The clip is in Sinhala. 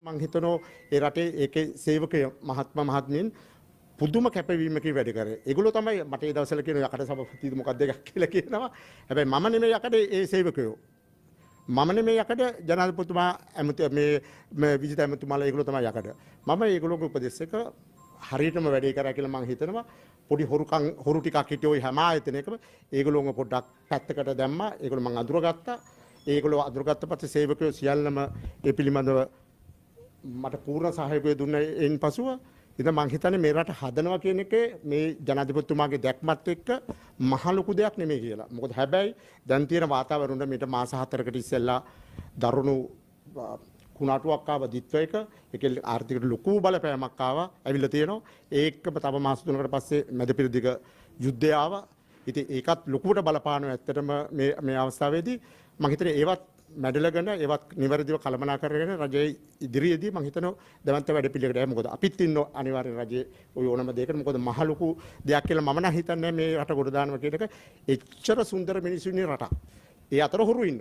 මං හිතනවා ඒ රටේ ඒකේ සේවකය මහත්මා මහත්මීන් පුදුම කැපවීමකින් වැඩ කරේ. ඒගොල්ලෝ තමයි මට ඒ දවස්වල කියන යකඩ සභාපතිද මොකක්ද එකක් කියලා කියනවා. හැබැයි මම නෙමෙයි යකඩ ඒ සේවකයෝ. මම නෙමෙයි යකඩ ජනාධිපතිතුමා ඇමති මේ මේ විජිත ඇමතිතුමාලා ඒගොල්ලෝ තමයි යකඩ. මම ඒගොල්ලෝගේ උපදෙස් එක හරියටම වැඩේ කරා කියලා මං හිතනවා. පොඩි හොරුකම් හොරු ටිකක් හිටියෝ ඔය හැම ආයතනයකම ඒගොල්ලෝම පොඩ්ඩක් පැත්තකට දැම්මා. ඒගොල්ලෝ මං අඳුරගත්තා. ඒගොල්ලෝ අඳුරගත්ත පස්සේ සේවකයෝ සියල්ලම ඒ පිළිබඳව මට පූර්ණ සහයෝගය දුන්න එයින් පසුව ඉතින් මං හිතන්නේ මේ රට හදනවා කියන එකේ මේ ජනාධිපතිතුමාගේ දැක්මත් එක්ක මහ ලොකු දෙයක් නෙමෙයි කියලා. මොකද හැබැයි දැන් තියෙන වාතාවරණය මීට මාස 4කට ඉස්සෙල්ලා දරුණු කුණාටුවක් ආව දිත්ව එක. ඒකේ ආර්ථිකයට ලොකු බලපෑමක් ආවා. ඇවිල්ලා තියෙනවා. ඒකම තව මාස 3කට පස්සේ මැද පෙරදිග යුද්ධය ආවා. ඉතින් ඒකත් ලොකුවට බලපානවා ඇත්තටම මේ මේ අවස්ථාවේදී. මං හිතන්නේ ඒවත් මැඩලගෙන ඒවත් නිවැරදිව කළමනාකරගෙන රජයේ ඉදිරියේදී මං හිතනවා දැවැන්ත වැඩ පිළිවෙලකට යයි. මොකද අපිත් ඉන්න අනිවාර්යෙන් රජයේ ඔය ඕනම දෙයකට. මොකද මහ ලොකු දෙයක් කියලා මම නම් හිතන්නේ මේ රට ගොඩ දානවා කියන එක. එච්චර සුන්දර මිනිස්සු ඉන්න රටක්. ඒ අතර හොරු ඉන්නවා.